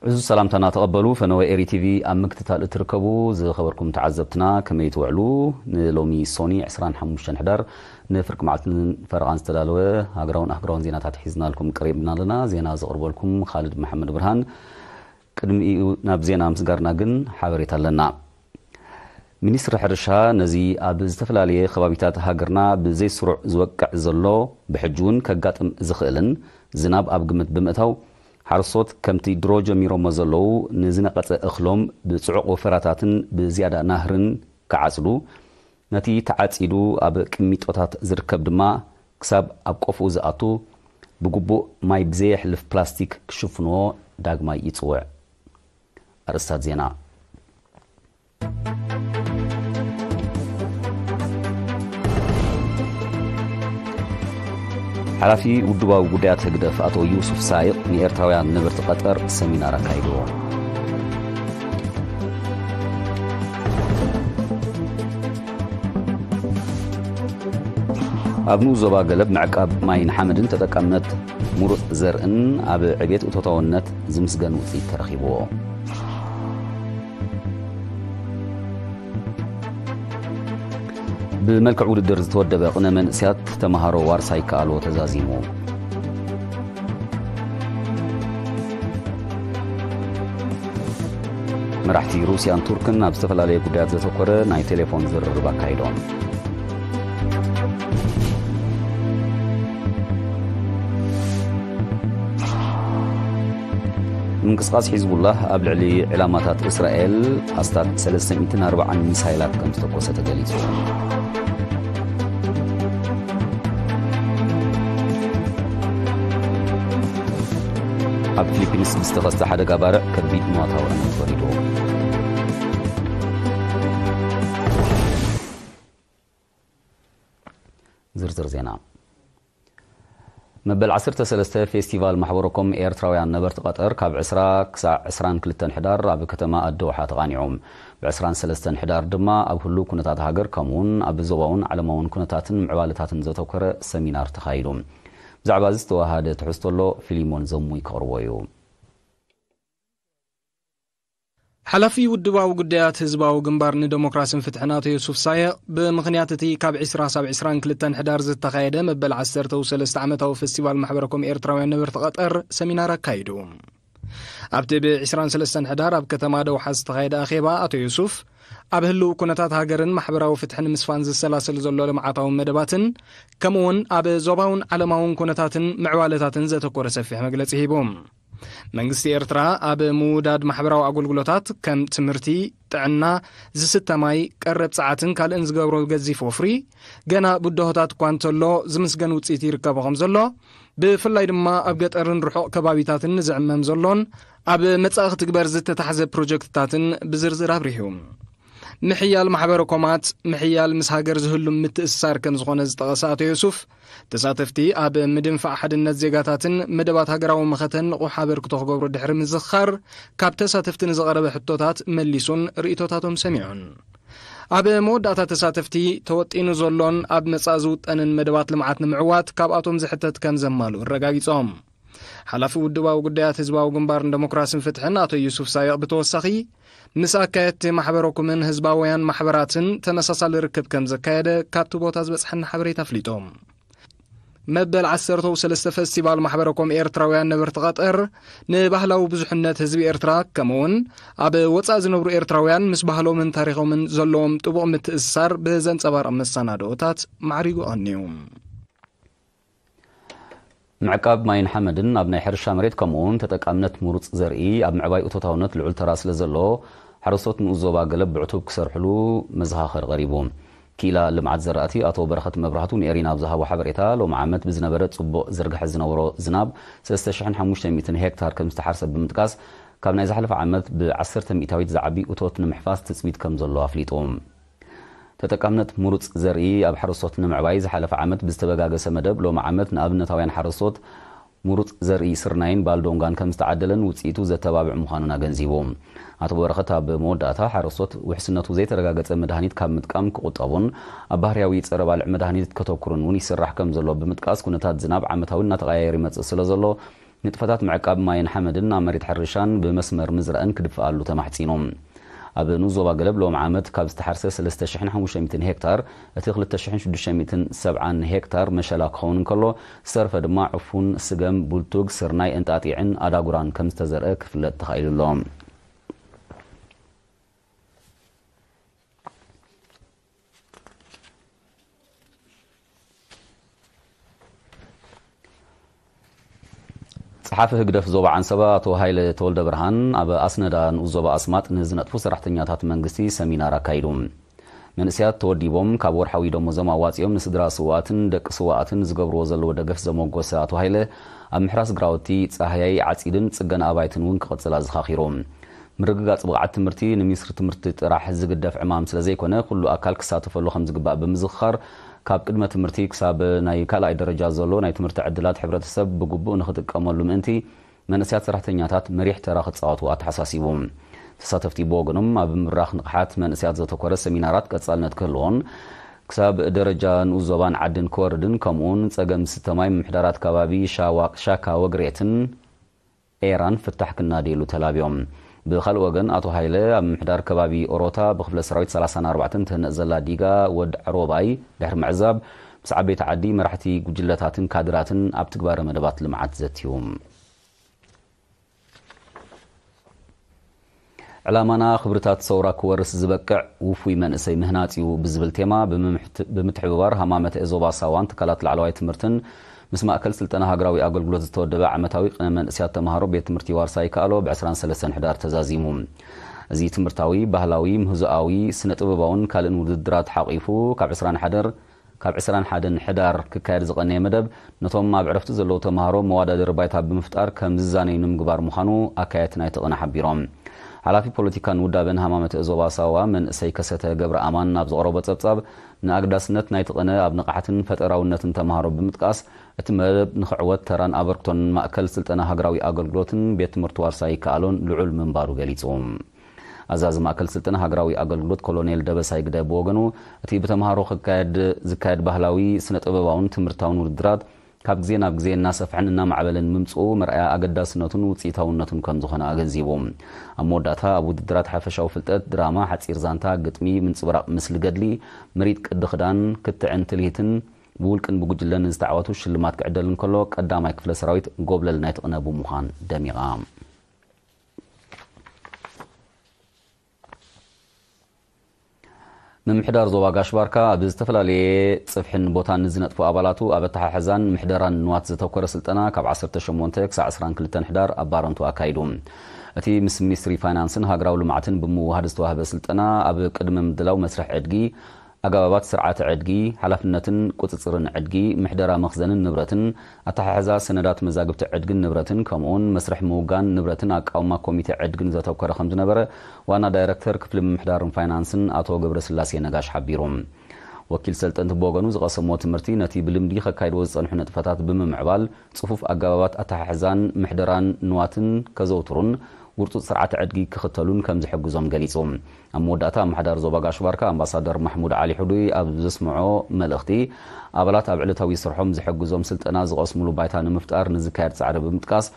ዕዙዝ ሰላምታና ተቐበሉ። ፈነወ ኤሪ ቲቪ ኣብ ምክትታል እትርከቡ ዝኸበርኩም ተዓዘብትና ከመይ ትውዕሉ? ንሎሚ ሶኒ ዕስራን ሓሙሽተን ሕዳር ንፍርቂ መዓልትን ፈረቓን ዝተዳለወ ሃገራውን ኣህጉራውን ዜናታት ሒዝናልኩም ቀሪብና ኣለና። ዜና ዘቕርበልኩም ካልድ መሓመድ ብርሃን። ቅድሚኡ ናብ ዜና ምስጋርና ግን ሓበሬታ ኣለና። ሚኒስትሪ ሕርሻ ነዚ ኣብ ዝተፈላለየ ከባቢታት ሃገርና ብዘይስሩዕ ዝወቅዕ ዘሎ ብሕጂ እውን ከጋጥም ዝኽእልን ዝናብ ኣብ ግምት ብምእታው ሓረስቶት ከምቲ ድሮ ጀሚሮሞ ዘለዉ ንዝነቐጸ እኽሎም ብጽዑቕ ወፈራታትን ብዝያዳ ናህርን ክዓጽዱ፣ ነቲ ተዓጺዱ ኣብ ቅሚጦታት ዝርከብ ድማ ክሳብ ኣብ ቆፍኡ ዝኣቱ ብግቡእ ማይ ብዘየሕልፍ ፕላስቲክ ክሽፍንዎ ዳግማይ ይጽውዕ። ኣርእስታት ዜና። ሓላፊ ውድባዊ ጉዳያት ህግደፍ ኣቶ ዩሱፍ ሳይቕ ንኤርትራውያን ነበርቲ ቀጠር ሰሚናር ኣካይድዎ። ኣብ ንኡስ ዞባ ገለብ ምዕቃብ ማይን ሓመድን ተጠቃምነት ምሩጽ ዘርእን ኣብ ዕቤት እቶታውነት ዝምስገን ውጽኢት ተረኺብዎ። ብመልክዕ ውድድር ዝተወደበ ቅነ መንእስያት ተመሃሮ ዋርሳይ ከኣልዎ ተዛዚሙ። መራሕቲ ሩስያን ቱርክን ኣብ ዝተፈላለየ ጉዳያት ዘተኮረ ናይ ቴሌፎን ዝርርብ ኣካይዶም። ምንቅስቃስ ሒዝቡላህ ኣብ ልዕሊ ዕላማታት እስራኤል ኣስታት ሰለስተ ሚእትን ኣርባዓን ሚሳይላት ከም ዝተኮሰ ተገሊጹ። ኣብ ፊሊፒንስ ብዝተኸስተ ሓደጋ ባርዕ ከቢድ ሞታዊ ዕንወት ወሪዱ። ዝርዝር ዜና። መበል ዓሰርተ ሰለስተ ፌስቲቫል ማሕበረኮም ኤርትራውያን ነበርቲ ቀጠር ካብ ዕስራ ክሳዕ ዕስራን ክልተን ሕዳር ኣብ ከተማ ኣደውሓ ተቓኒዑ። ብ ዕስራን ሰለስተን ሕዳር ድማ ኣብ ህሉው ኩነታት ሃገር ከምኡውን ኣብ ዞባውን ዓለማውን ኩነታትን ምዕባለታትን ዘተኮረ ሰሚናር ተኻይዱ። ብዛዕባ እዚ ዝተወሃደ ትሕዝቶ ኣሎ፣ ፊሊሞን ዘሙይ ከቕርቦ እዩ። ሓላፊ ውድባዊ ጉዳያት ህዝባዊ ግንባር ንደሞክራስን ፍትሕን ኣቶ ዮሱፍ ሳየቕ፣ ብምኽንያት እቲ ካብ ዕስራ ሳብ ዕስራን ክልተን ሕዳር ዝተኻየደ መበል ዓሰርተው ሰለስተ ዓመታዊ ፈስቲቫል ማሕበረኮም ኤርትራውያን ነበርቲ ቀጠር ሰሚናር ኣካይዱ። ኣብቲ ብ ዕስራን ሰለስተን ሕዳር ኣብ ከተማ ደውሓ ዝተኻየደ ኣኼባ ኣቶ ዮሱፍ፣ ኣብ ህልው ኩነታት ሃገርን ማሕበራዊ ፍትሕን ምስፋን ዝሰላሰል ዘሎ ልምዓታዊ መደባትን፣ ከምኡውን ኣብ ዞባውን ዓለማውን ኩነታትን ምዕባለታትን ዘተኮረ ሰፊሕ መግለጺ ሂቡ። መንግስቲ ኤርትራ ኣብ ምውዳድ ማሕበራዊ ኣገልግሎታት ከም ትምህርቲ፣ ጥዕና፣ ዝስተ ማይ፣ ቀረብ ጸዓትን ካልእን ዝገብሮ ገዚፍ ወፍሪ፣ ገና ብድሆታት እኳ እንተሎ፣ ዝምስገን ውጽኢት ይርከቦ ከም ዘሎ፣ ብፍላይ ድማ ኣብ ገጠርን ርሑቕ ከባቢታትን ንዝዕመም ዘሎን ኣብ መጻኢ ክትግበር ዝተታሕዘ ፕሮጀክትታትን ብዝርዝር ኣብሪሁ። ምሕያል ማሕበረ ኮማት፣ ምሕያል ምስ ሃገር ዝህሉ ምትእስሳር ከም ዝኾነ ዝጠቐሰ ኣቶ ዮሱፍ፣ ተሳተፍቲ ኣብ ምድንፋዕ ሓድነት ዜጋታትን መደባት ሃገራዊ መኸተን ንቑሕ ኣበርክቶ ክገብሩ ድሕሪ ምዝኽኻር፣ ካብ ተሳተፍቲ ንዝቐረበ ሕቶታት መሊሱን ርእይቶታቶም ሰሚዑን። ኣብ መወዳእታ ተሳተፍቲ፣ ተወጢኑ ዘሎን ኣብ መጻኢ ዝውጠንን መደባት ልምዓት ንምዕዋት ካብኣቶም ዝሕተት ከም ዘማልኡ ኣረጋጊጾም። ሓላፊ ውድባዊ ጉዳያት ህዝባዊ ግንባር ንደሞክራስን ፍትሕን ኣቶ ዩሱፍ ሳይቕ ብተወሳኺ፣ ምስ ኣካየድቲ ማሕበረኩምን ህዝባውያን ማሕበራትን ተመሳሳሊ ርክብ ከም ዘካየደ ካብቲ ቦታ ዝበጽሐና ሓበሬታ ኣፍሊጡ። መበል ዓሰርተው ሰለስተ ፈስቲቫል ማሕበረኮም ኤርትራውያን ነበርቲ ቀጠር፣ ንባህላዊ ብዙሕነት ህዝቢ ኤርትራ፣ ከምኡውን ኣብ ወጻኢ ዝነብሩ ኤርትራውያን ምስ ባህሎምን ታሪኾምን ዘለዎም ጥቡቕ ምትእስሳር ብዘንጸባርቕ መሰናድኦታት ማዕሪጉ ቀንዩ። ምዕቃብ ማይን ሓመድን ኣብ ናይ ሕርሻ መሬት ከምኡውን ተጠቃምነት ምሩጽ ዘርኢ ኣብ ምዕባይ እቶታውነት ልዑል ተራ ስለ ዘለዎ፣ ሓረስቶት ንኡስ ዞባ ገለብ ብዕቱብ ክሰርሕሉ መዘኻኸሪ ቀሪቡ። ክኢላ ልምዓት ዘራእቲ ኣቶ በረኸት መብራህቱ ንኤሪና ኣብ ዝሃቦ ሓበሬታ፣ ሎሚ ዓመት ብዝነበረ ጽቡቕ ዝርግሐ ዝነበሮ ዝናብ ሰለስተ ሽሕን ሓሙሽተ ሚእትን ሄክታር ከም ዝተሓርሰ ብምጥቃስ፣ ካብ ናይ ዝሓለፈ ዓመት ብዓሰርተ ሚእታዊት ዝዓቢ እቶት ንምሕፋስ ትጽቢት ከም ዘሎ ኣፍሊጡ። ተጠቃምነት ምሩጽ ዘርኢ ኣብ ሓረስቶት ንምዕባይ ዝሓለፈ ዓመት ብዝተበጋገሰ መደብ ሎሚ ዓመት ንኣብነታውያን ሓረስቶት ምሩጽ ዘርኢ ስርናይን ባልዶንጋን ከም ዝተዓደለን ውጽኢቱ ዘተባብዕ ምዃኑን ኣገንዚቡ። ኣቶ በረኸት ኣብ መወዳእታ ሓረስቶት ውሕስነቱ ዘይተረጋገጸ መድሃኒት ካብ ምጥቃም ክቑጠቡን ኣብ ባህርያዊ ጸረ ባልዕ መድሃኒት ከተኩሩን እውን ይስራሕ ከም ዘሎ ብምጥቃስ ኩነታት ዝናብ ዓመታዊ እናተቐያየረ ይመጽእ ስለ ዘሎ ንጥፈታት ምዕቃብ ማይን ሓመድን ኣብ መሬት ሕርሻን ብመስመር ምዝራእን ክድፍኣሉ ተማሕጺኑ። ኣብ ንኡስ ዞባ ገለብ ሎም ዓመት ካብ ዝተሓርሰ ሰለስተ ሽሕን ሓሙሽተ ሚእትን ሄክታር፣ እቲ ክልተ ሽሕን ሽዱሽተ ሚእትን ሰብዓን ሄክታር መሸላ ክኸውን እንከሎ፣ ዝተረፈ ድማ ዕፉን፣ ስገም፣ ቡልቱግ፣ ስርናይ፣ እንጣጢዕን ኣዳጉራን ከም ዝተዘርአ ክፍለጥ ተኻኢሉ ኣሎ። ጸሓፊ ህግደፍ ዞባ ዓንሰባ ኣቶ ሃይለ ተወልደ ብርሃን ኣብ ኣስነዳ ንኡስ ዞባ ኣስማጥ ንዝነጥፉ ሰራሕተኛታት መንግስቲ ሰሚናር ኣካይዱ። መንእሰያት ተወዲቦም ካብ ወርሓዊ ደሞዞም ኣዋጺኦም ንስድራ ስውኣትን ደቂ ስውኣትን ዝገብርዎ ዘለዎ ደገፍ ዘሞጎሰ ኣቶ ሃይለ፣ ኣብ ምሕራስ ግራውቲ፣ ጻህያይ ዓጺድን ጽገና ኣባይትን እውን ክቕጽል ኣዘኻኺሩ። ምርግጋጽ ብቕዓት ትምህርቲ ንሚኒስትሪ ትምህርቲ ጥራሕ ዝግደፍ ዕማም ስለ ዘይኮነ፣ ኩሉ ኣካል ክሳተፈሉ ከም ዝግባእ ብምዝኽኻር፣ ካብ ቅድመ ትምህርቲ ክሳብ ናይ ካልኣይ ደረጃ ዘሎ ናይ ትምህርቲ ዕድላት ሕብረተሰብ ብግቡእ ንኽጥቀመሉ ምእንቲ፣ መንእሰያት ሰራሕተኛታት መሪሕ ተራ ክጻወቱ ኣተሓሳሲቡ። ተሳተፍቲ ብወገኖም፣ ኣብ ምብራኽ ንቕሓት መንእሰያት ዘተኮረ ሰሚናራት ቀጻልነት ክህልዎን፣ ክሳብ ደረጃ ንኡስ ዞባን ዓድን ክወርድን፣ ከምኡውን ጸገም ዝስተ ማይ ምምሕዳራት ከባቢ ሻዋ-፣ ሻካ ወግሬትን ኤራን ፍታሕ ክናደየሉ ተላብዮም። ብኻልእ ወገን፣ ኣቶ ሃይለ፣ ኣብ ምምሕዳር ከባቢ ኦሮታ ብክፍለ ሰራዊት ሰላሳን ኣርባዕተን ትህነጽ ዘላ ዲጋ ወድ ዕሮባይ ድሕሪ ምዕዛብ፣ ምስ ዓበይቲ ዓዲ፣ መራሕቲ ጉጅለታትን ካድራትን ኣብ ትግባረ መደባት ልምዓት ዘትዩ። ዕላማና ክብርታት ሰውራ ክወርስ ዝበቅዕ ውፉይ መንእሰይ ምህናጽ እዩ ብዝብል ቴማ ብምምሕት-፣ ብምትሕብባር ሃማመተ ዞባ ሳዋን ትካላት ላዕለዋይ ትምህርትን ምስ ማእከል ስልጠና ሃገራዊ ኣገልግሎት ዝተወደበ ዓመታዊ ቅነ መንእሰያት ተማሃሮ ቤት ትምህርቲ ዋርሳይ ይከኣሎ ብ ዕስራን ሰለስተን ሕዳር ተዛዚሙ። እዚ ትምህርታዊ፣ ባህላዊ፣ ምህዞኣዊ፣ ስነ ጥበባውን ካልእን ውድድራት ሓቒፉ ካብ ዕስራን ሓደር ካብ ዕስራን ሓደን ሕዳር ክካየድ ዝቐነየ መደብ፣ ነቶም ኣብ ዕረፍቲ ዘለዉ ተማሃሮ መዋዳደሪ ባይታ ብምፍጣር ከም ዝዛነዩ ንምግባር ምዃኑ ኣካየድቲ ናይቲ ቅነ ሓቢሮም። ሓላፊ ፖለቲካን ውዳበን ሃማመተ ዞባ ሳዋ መንእሰይ ከሰተ ገብረ ኣማን ኣብ ዘቕረቦ ጸብጻብ፣ ንኣግዳስነት ናይቲ ቅነ ኣብ ንቕሓትን ፈጠራውነትን ተማሃሮ ብምጥቃስ፣ እቲ መደብ ንኽዕወት ተራን ኣበርክቶን ማእከል ስልጠና ሃገራዊ ኣገልግሎትን ቤት ትምህርቲ ዋርሳይ ይከኣሎን ልዑል ምንባሩ ገሊጹ። ኣዛዚ ማእከል ስልጠና ሃገራዊ ኣገልግሎት ኮሎኔል ደበሳይ ግደ ብወገኑ፣ እቲ ብተምሃሮ ክካየድ ዝካየድ ባህላዊ፣ ስነ ጥበባውን ትምህርታውን ውድድራት ካብ ግዜ ናብ ግዜ እናሰፍሐን እናማዕበለን ምምጽኡ መርኣያ ኣገዳስነቱን ውጽኢታውነቱን ከም ዝኾነ ኣገንዚቡ። ኣብ መወዳእታ ኣብ ውድድራት ሓፈሻዊ ፍልጠት፣ ድራማ፣ ሓጺር ዛንታ፣ ግጥሚ፣ ምንጽብራቕ ምስሊ ገድሊ፣ ምሪት ቅዲ ክዳን፣ ክትዕን ትልሂትን ብውልቅን ብጉጅለን ንዝተዓወቱ ሽልማት ክዕደል እንከሎ፣ ቀዳማይ ክፍለ ሰራዊት ጎብለል ናይቲ ቅነ ብምዃን ደሚቓ። ምምሕዳር ዞባ ጋሽ ባርካ ኣብ ዝተፈላለየ ጽፍሕን ቦታን ንዝነጥፉ ኣባላቱ ኣብ ኣተሓሕዛን ምሕደራን ንዋት ዘተኮረ ስልጠና ካብ ዓሰርተ ሸሞንተ ክሳዕ ዕስራን ክልተን ሕዳር ኣብ ባረንቱ ኣካይዱ። እቲ ምስ ሚኒስትሪ ፋይናንስን ሃገራዊ ልምዓትን ብምውሃድ ዝተዋህበ ስልጠና፣ ኣብ ቅድመ ምድላው መስርሕ ዕድጊ፣ ኣገባባት ስርዓተ ዕድጊ፣ ሓላፍነትን ቁጽጽርን ዕድጊ፣ ምሕደራ መኽዘንን ንብረትን፣ ኣተሓሕዛ ሰነዳት መዛግብቲ ዕድግን ንብረትን፣ ከምኡውን መስርሕ ምውጋን ንብረትን ኣቃውማ ኮሚተ ዕድግን ዘተኮረ ከም ዝነበረ ዋና ዳይረክተር ክፍሊ ምምሕዳርን ፋይናንስን ኣቶ ገብረስላሴ ነጋሽ ሓቢሩ። ወኪል ሰልጠንቲ ብወገኑ ዝቐሰምዎ ትምህርቲ ነቲ ብልምዲ ከካይድዎ ዝጸንሑ ንጥፈታት ብምምዕባል፣ ጽፉፍ ኣገባባት ኣተሓሕዛን ምሕደራን ንዋትን ከዘውትሩን ውርጹጽ ስርዓተ ዕድጊ ክኽተሉን ከም ዝሕግዞም ገሊጹ። ኣብ መወዳእታ ኣመሓዳሪ ዞባ ጋሽ ባርካ ኣምባሳደር ማሕሙድ ዓሊ ሕዱይ ኣብ ዘስምዖ መልእኽቲ፣ ኣባላት ኣብ ዕለታዊ ስርሖም ዝሕግዞም ስልጠና ዝቐስሙሉ ባይታ ንምፍጣር ንዝካየድ ጻዕሪ ብምጥቃስ፣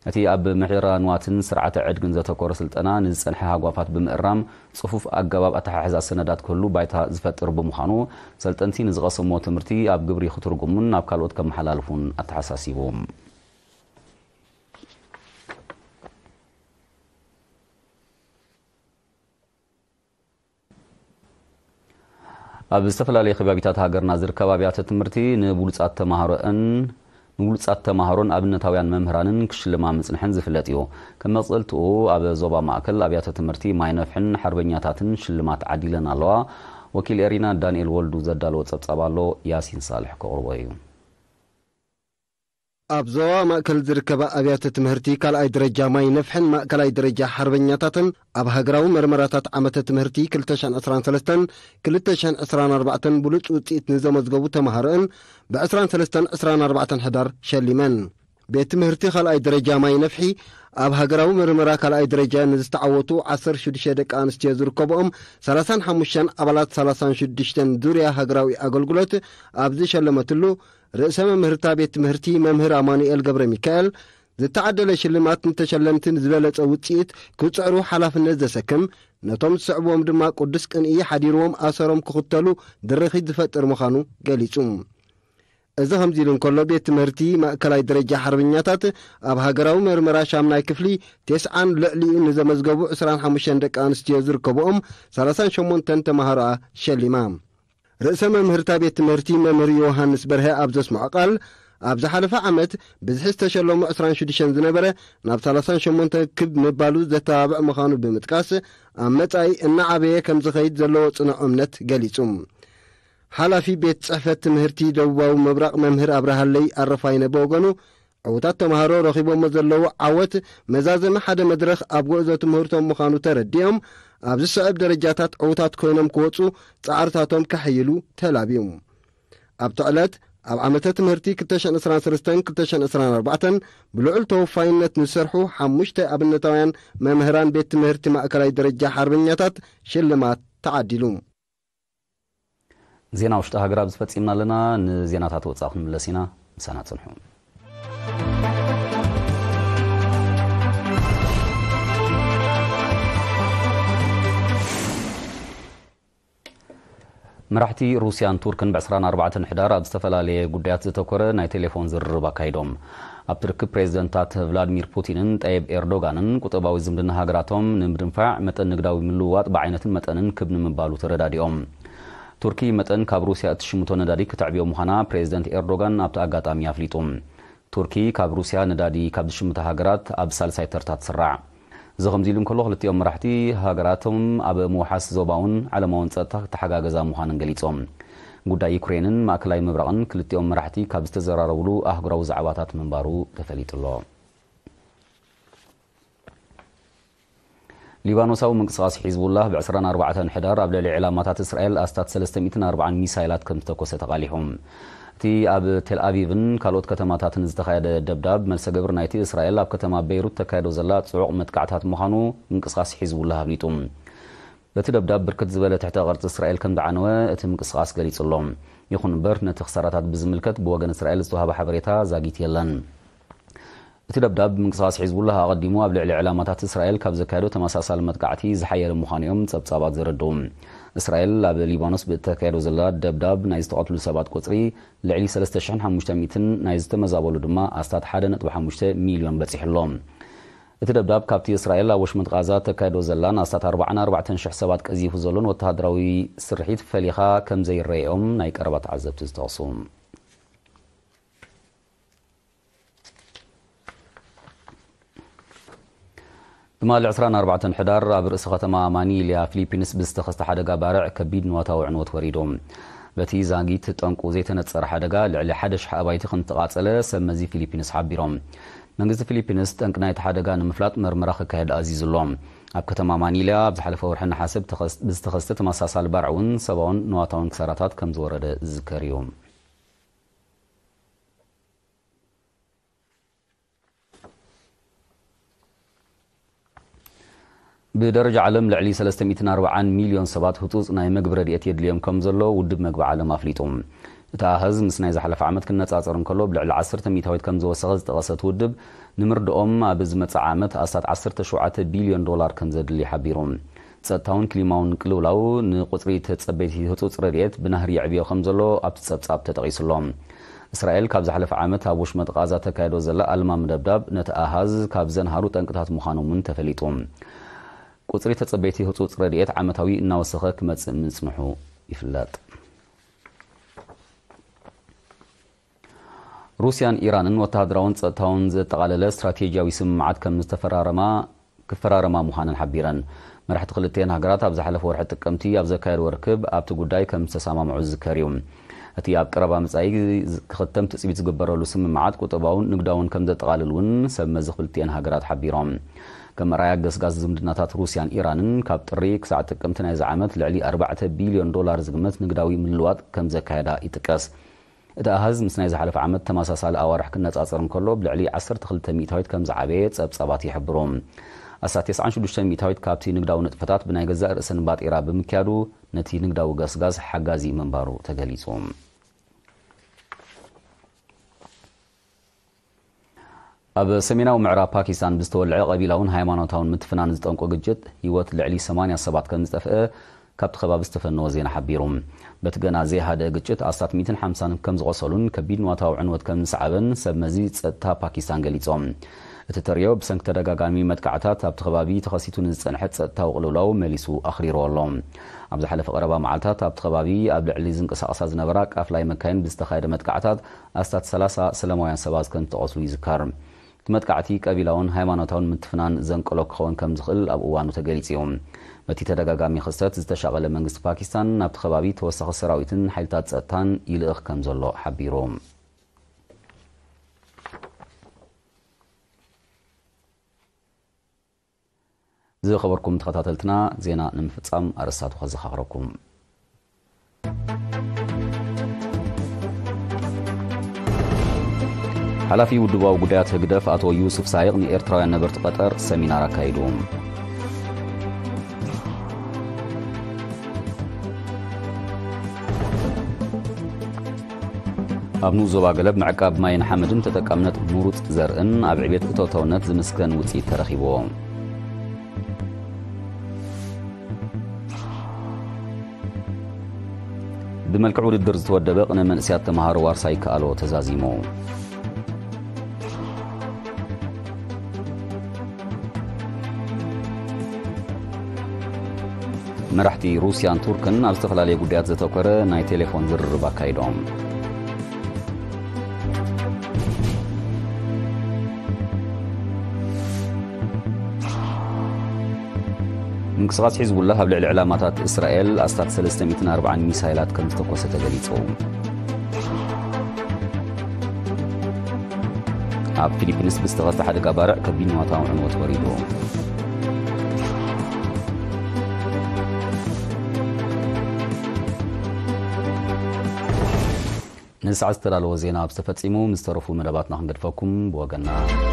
እቲ ኣብ ምሕደራ ንዋትን ስርዓተ ዕድግን ዘተኮረ ስልጠና ንዝጸንሐ ሃጓፋት ብምእራም፣ ጽፉፍ ኣገባብ ኣተሓሕዛ ሰነዳት ክህሉ ባይታ ዝፈጥር ብምዃኑ፣ ሰልጠንቲ ንዝቐሰምዎ ትምህርቲ ኣብ ግብሪ ክትርጉሙን ናብ ካልኦት ከመሓላልፉን ኣተሓሳሲቡ። ኣብ ዝተፈላለዩ ከባቢታት ሃገርና ዝርከባ ኣብያተ ትምህርቲ ንብሉጻት ተማሃሮን ንብሉጻት ተማሃሮን ኣብነታውያን መምህራንን ክሽልማ ምጽንሐን ዝፍለጥ እዩ። ከም መቕጸልትኡ፣ ኣብ ዞባ ማእከል ኣብያተ ትምህርቲ ማይ ነፍሕን ሓርበኛታትን ሽልማት ዓዲለን ኣለዋ። ወኪል ኤሪና ዳንኤል ወልዱ ዘዳለዎ ጸብጻብ ኣሎ፣ ያሲን ሳልሕ ከቕርቦ እዩ። ኣብ ዞባ ማእከል ዝርከባ ኣብያተ ትምህርቲ ካልኣይ ደረጃ ማይ ነፍሕን ማእከላይ ደረጃ ሓርበኛታትን ኣብ ሃገራዊ መርመራታት ዓመተ ትምህርቲ ክልተ ሽሕን ዕስራን ሰለስተን ክልተ ሽሕን ዕስራን ኣርባዕተን ብሉጽ ውጽኢት ንዘመዝገቡ ተማሃሮን ብ ዕስራን ሰለስተን ዕስራን ኣርባዕተን ሕዳር ሸሊመን። ቤት ትምህርቲ ካልኣይ ደረጃ ማይ ነፍሒ ኣብ ሃገራዊ መርመራ ካልኣይ ደረጃ ንዝተዓወቱ ዓሰርተ ሽዱሽተ ደቂ ኣንስትዮ ዝርከብኦም ሰላሳን ሓሙሽተን ኣባላት ሰላሳን ሽዱሽተን ዙርያ ሃገራዊ ኣገልግሎት ኣብ ዝሸለመትሉ፣ ርእሰ መምህርታ ቤት ትምህርቲ መምህር ኣማኑኤል ገብረ ሚካኤል፣ ዝተዓደለ ሽልማት ንተሸለምትን ዝበለጸ ውጽኢት ክጽዕሩ ሓላፍነት ዘሰክም፣ ነቶም ዝስዕብዎም ድማ ቅዱስ ቅንኢ ሓዲርዎም ኣሰሮም ክኽተሉ ድርኺት ዝፈጥር ምዃኑ ገሊጹ። እዚ ከምዚ ኢሉ እንከሎ፣ ቤት ትምህርቲ ማእከላይ ደረጃ ሓርበኛታት ኣብ ሃገራዊ መርመራ ሻምናይ ክፍሊ፣ ቴስዓን ልዕሊኡ ንዘመዝገቡ ዕስራን ሓሙሽተን ደቂ ኣንስትዮ ዝርከብኦም ሰላሳን ሸሞንተን ተማሃሮኣ ሸሊማ። ርእሰ መምህርታ ቤት ትምህርቲ መምህር ዮሃንስ በርሀ ኣብ ዘስምዖ ቃል፣ ኣብ ዝሓለፈ ዓመት ብዝሒ ዝተሸለሙ ዕስራን ሽዱሽተን ዝነበረ ናብ ሰላሳን ሸሞንተን ክብ ምባሉ ዘተባብዕ ምዃኑ ብምጥቃስ፣ ኣብ መጻኢ እናዓበየ ከም ዝኸይድ ዘለዎ ጽኑዕ እምነት ገሊጹ። ሓላፊ ቤት ጽሕፈት ትምህርቲ ደቡባዊ ምብራቕ መምህር ኣብርሃለይ ኣረፋይነ ብወገኑ፣ ዕዉታት ተምሃሮ ረኺቦሞ ዘለዉ ዓወት መዛዘሚ ሓደ መድረኽ ኣብ ጉዕዞ ትምህርቶም ምዃኑ ተረዲኦም፣ ኣብ ዝስዕብ ደረጃታት ዕዉታት ኮይኖም ክወጹ ጻዕርታቶም ከሐይሉ ተላብዩ። ኣብቲ ዕለት፣ ኣብ ዓመተ ትምህርቲ ክልተ ሽሕን ዕስራን ሰለስተን ክልተ ሽሕን ዕስራን ኣርባዕተን ብልዑል ተወፋይነት ንዝሰርሑ ሓሙሽተ ኣብነታውያን መምህራን ቤት ትምህርቲ ማእከላይ ደረጃ ሓርበኛታት ሽልማት ተዓዲሉ። ዜና ውሽጢ ሃገር ኣብዚ ፈጺምና ኣለና። ንዜናታት ወጻኢ ክንምለስ ኢና። ምሳና ጽንሑ። መራሕቲ ሩስያን ቱርክን ብ ዕስራን ኣርባዕተን ሕዳር ኣብ ዝተፈላለየ ጉዳያት ዘተኮረ ናይ ቴሌፎን ዝርርብ ኣካይዶም። ኣብቲ ርክብ፣ ፕሬዚደንታት ቭላድሚር ፑቲንን ጠይብ ኤርዶጋንን ቁጠባዊ ዝምድና ሃገራቶም ንምድንፋዕ፣ መጠን ንግዳዊ ምልውዋጥ ብዓይነትን መጠንን ክብ ንምባሉ ተረዳዲኦም። ቱርኪ መጠን ካብ ሩስያ እትሽምቶ ነዳዲ ክተዕብዮ ምዃና ፕሬዚደንት ኤርዶጋን ኣብቲ ኣጋጣሚ ኣፍሊጡ። ቱርኪ ካብ ሩስያ ነዳዲ ካብ ዝሽምታ ሃገራት ኣብ ሳልሳይ ተርታ ትስራዕ። እዚ ከምዚ ኢሉ እንከሎ፣ ክልቲኦም መራሕቲ ሃገራቶም ኣብ ምውሓስ ዞባውን ዓለማውን ጸጥታ ክተሓጋገዛ ምዃነን ገሊጾም። ጉዳይ ዩክሬንን ማእከላይ ምብራቕን ክልቲኦም መራሕቲ ካብ ዝተዘራረቡሉ ኣህጉራዊ ዛዕባታት ምንባሩ ተፈሊጡ ኣሎ። ሊባኖሳዊ ምንቅስቓስ ሒዝቡላህ ብ ዕስራን ኣርባዕተን ሕዳር ኣብ ልዕሊ ዕላማታት እስራኤል ኣስታት ሰለስተ ሚእትን ኣርባዓን ሚሳይላት ከም ዝተኮሰ ተቓሊሑ። እቲ ኣብ ቴል ኣቪቭን ካልኦት ከተማታትን ዝተኻየደ ደብዳብ፣ መልሰ ግብሪ ናይቲ እስራኤል ኣብ ከተማ ቤይሩት ተካይዶ ዘላ ጽዑቕ መጥቃዕታት ምዃኑ ምንቅስቓስ ሒዝቡላህ ኣፍሊጡ። በቲ ደብዳብ፣ ብርክት ዝበለ ትሕተ ቅርጺ እስራኤል ከም ዝዓነወ እቲ ምንቅስቓስ ገሊጹ ኣሎ። ይኹን እምበር፣ ነቲ ክሳራታት ብዝምልከት ብወገን እስራኤል ዝተዋህበ ሓበሬታ ዛጊት የለን። እቲ ደብዳብ፣ ምንቅስቓስ ሒዝቡላህ ኣቐዲሙ ኣብ ልዕሊ ዕላማታት እስራኤል ካብ ዘካየዶ ተመሳሳሊ መጥቃዕቲ ዝሓየለ ምዃኑ እዮም ጸብጻባት ዘረድኡ። እስራኤል ኣብ ሊባኖስ ብእተካየዶ ዘላ ደብዳብ ናይ ዝተቐትሉ ሰባት ቁጽሪ ልዕሊ ሰለስተ ሽሕን ሓሙሽተ ሚእትን፣ ናይ ዝተመዛበሉ ድማ ኣስታት ሓደ ነጥቢ ሓሙሽተ ሚልዮን በጺሑ ኣሎ። እቲ ደብዳብ፣ ካብቲ እስራኤል ኣብ ወሽመጥ ቓዛ ተካይዶ ዘላን ኣስታት ኣርባዓን ኣርባዕተን ሽሕ ሰባት ቀዚፉ ዘሎን ወተሃደራዊ ስርሒት ፈሊኻ ከም ዘይረኣዮም ናይ ቀረባ ተዓዘብቲ ዝጠቕሱ። ትማሊ ዕስራን ኣርባዕተን ሕዳር ኣብ ርእሲ ከተማ ማኒልያ ፊሊፒንስ ብዝተኸስተ ሓደጋ ባርዕ ከቢድ ንዋታዊ ዕንወት ወሪዱ። በቲ ዛጊት ጠንቁ ዘይተነጸረ ሓደጋ ልዕሊ ሓደ ሽሕ ኣባይቲ ከም ዝተቓጸለ ሰብ መዚ ፊሊፒንስ ሓቢሮም። መንግስቲ ፊሊፒንስ ጠንቂ ናይቲ ሓደጋ ንምፍላጥ መርመራ ክካየድ ኣዚዙ ኣሎ። ኣብ ከተማ ማኒልያ ኣብ ዝሓለፈ ወርሒ ነሓሰ ብተኸስ-፣ ብዝተኸስተ ተመሳሳሊ ባርዕ እውን ሰብኣውን ንዋታውን ክሳራታት ከም ዝወረደ ዝዝከር እዩ። ብደረጃ ዓለም ልዕሊ ሰለስተ ሚእትን ኣርባዓን ሚልዮን ሰባት ህጹጽ ናይ መግቢ ረድኤት የድልዮም ከም ዘሎ ውድብ መግቢ ዓለም ኣፍሊጡ። እቲ ኣሃዝ ምስ ናይ ዝሓለፈ ዓመት ክነጻጸር እንከሎ፣ ብልዕሊ ዓሰርተ ሚእታዊት ከም ዝወሰኸ ዝጠቐሰ እቲ ውድብ፣ ንምርድኦም ኣብ ዝመጽእ ዓመት ኣስታት ዓሰርተ ሸውዓተ ቢልዮን ዶላር ከም ዘድሊ ሓቢሩ። ጸጥታውን ክሊማውን ቅልውላው ንቁጽሪ ተጸበይቲ ህጹጽ ረድኤት ብናህሪ የዕብዮ ከም ዘሎ ኣብቲ ጸብጻብ ተጠቒሱ ኣሎ። እስራኤል ካብ ዝሓለፈ ዓመት ኣብ ወሽመጥ ቓዛ ተካይዶ ዘላ ኣልማሚ ደብዳብ ነቲ ኣሃዝ ካብ ዘንሃሩ ጠንቅታት ምዃኖም እውን ተፈሊጡ። ቁጽሪ ተጸበይቲ ህጹጽ ረድኤት ዓመታዊ እናወሰኸ ክመጽእ ምጽንሑ ይፍለጥ። ሩስያን ኢራንን ወተሃደራውን ጸጥታውን ዘጠቓለለ ስትራቴጂያዊ ስምምዓት ከም ዝተፈራረማ ክፈራረማ ምዃነን ሓቢረን። መራሕቲ ክልቲኤን ሃገራት ኣብ ዝሓለፈ ወርሒ ጥቅምቲ ኣብ ዘካየድዎ ርክብ ኣብቲ ጉዳይ ከም ዝተሰማምዑ ዝዝከር እዩ። እቲ ኣብ ቀረባ መጻኢ ክኽተም ትጽቢት ዝግበረሉ ስምምዓት ቁጠባውን ንግዳውን ከም ዘጠቓልል እውን ሰብ መዚ ክልቲኤን ሃገራት ሓቢሮም። ከም መርኣያ ገስጋስ ዝምድናታት ሩስያን ኢራንን ካብ ጥሪ ክሳዕ ጥቅምቲ ናይዚ ዓመት ልዕሊ ኣርባዕተ ቢልዮን ዶላር ዝግመት ንግዳዊ ምልዋጥ ከም ዘካየዳ ይጥቀስ። እቲ ኣሃዝ ምስ ናይ ዝሓለፈ ዓመት ተመሳሳሊ ኣዋርሕ ክነጻጸር እንከሎ፣ ብልዕሊ ዓሰርተ ክልተ ሚእታዊት ከም ዝዓበየ ጸብጻባት ይሕብሩ። ኣስታት ተስዓን ሽዱሽተ ሚእታዊት ካብቲ ንግዳዊ ንጥፈታት ብናይ ገዛእ ርእሰን ባጤራ ብምክያዱ፣ ነቲ ንግዳዊ ገስጋስ ሓጋዚ ምንባሩ ተገሊጹ። ኣብ ሰሜናዊ ምዕራብ ፓኪስታን ብዝተወልዐ ቀቢላውን ሃይማኖታውን ምትፍናን ዝጠንቆ ግጭት ህይወት ልዕሊ ሰማንያ ሰባት ከም ዝጠፍአ ካብቲ ከባቢ ዝተፈነወ ዜና ሓቢሩ። በቲ ገና ዘይሃደአ ግጭት ኣስታት ሚእትን ሓምሳን ከም ዝቖሰሉን ከቢድ ንዋታዊ ዕንወት ከም ዝሰዓበን ሰብ መዚ ጸጥታ ፓኪስታን ገሊጾም። እቲ ተርእዮ ብሰንኪ ተደጋጋሚ መጥቃዕታት ኣብቲ ከባቢ ተኸሲቱ ንዝጸንሐ ጸጥታዊ ቅልውላው መሊሱ ኣኽሪርዎ ኣሎ። ኣብ ዝሓለፈ ቀረባ መዓልታት ኣብቲ ከባቢ ኣብ ልዕሊ ዝንቀሳቐሳ ዝነበራ ቃፍላይ መካይን ብዝተኻየደ መጥቃዕታት ኣስታት ሰላሳ ሰላማውያን ሰባት ከም ዝተቐስሉ ይዝከር። እቲ መጥቃዕቲ ቀቢላውን ሃይማኖታውን ምትፍናን ዘንቀሎ ክኸውን ከም ዝኽእል ኣብ እዋኑ ተገሊጹ እዩ። በቲ ተደጋጋሚ ክስተት ዝተሻቐለ መንግስቲ ፓኪስታን ናብቲ ከባቢ ተወሳኺ ሰራዊትን ሓይልታት ጸጥታን ይልእኽ ከም ዘሎ ሓቢሩ። ዝኸበርኩም ተኸታተልትና፣ ዜና ንምፍጻም ኣርእስታቱ ከዘኻኽረኩም። ሓላፊ ውድባዊ ጉዳያት ህግደፍ ኣቶ ዩሱፍ ሳይቕ ንኤርትራውያን ነበርቲ ቀጠር ሰሚናር ኣካይዱ። ኣብ ንኡስ ዞባ ገለብ ምዕቃብ ማይን ሓመድን ተጠቃምነት ምሩጽ ዘርእን ኣብ ዕቤት እቶታውነት ዝምስገን ውጽኢት ተረኺብዎ። ብመልክዕ ውድድር ዝተወደበ ቅነ መንእሰያት ተምሃሮ ዋርሳይ ከኣሎ ተዛዚሙ። መራሕቲ ሩስያን ቱርክን ኣብ ዝተፈላለየ ጉዳያት ዘተኮረ ናይ ቴሌፎን ዝርርብ ኣካይዶም። ምንቅስቓስ ሒዝቡላህ ኣብ ልዕሊ ዕላማታት እስራኤል ኣስታት ሰለስተ ሚእትን ኣርባዓን ሚሳይላት ከም ዝተኮሰ ተገሊጹ። ኣብ ፊሊፒንስ ብዝተኸስተ ሓደጋ ባርዕ ከቢድ ንዋታዊ ዕንወት ወሪዱ። ንሰዓት ዝተዳለወ ዜና ኣብ ዝተፈጺሙ፣ ምስ ተረፉ መደባትና ክንገድፈኩም ብወገንና።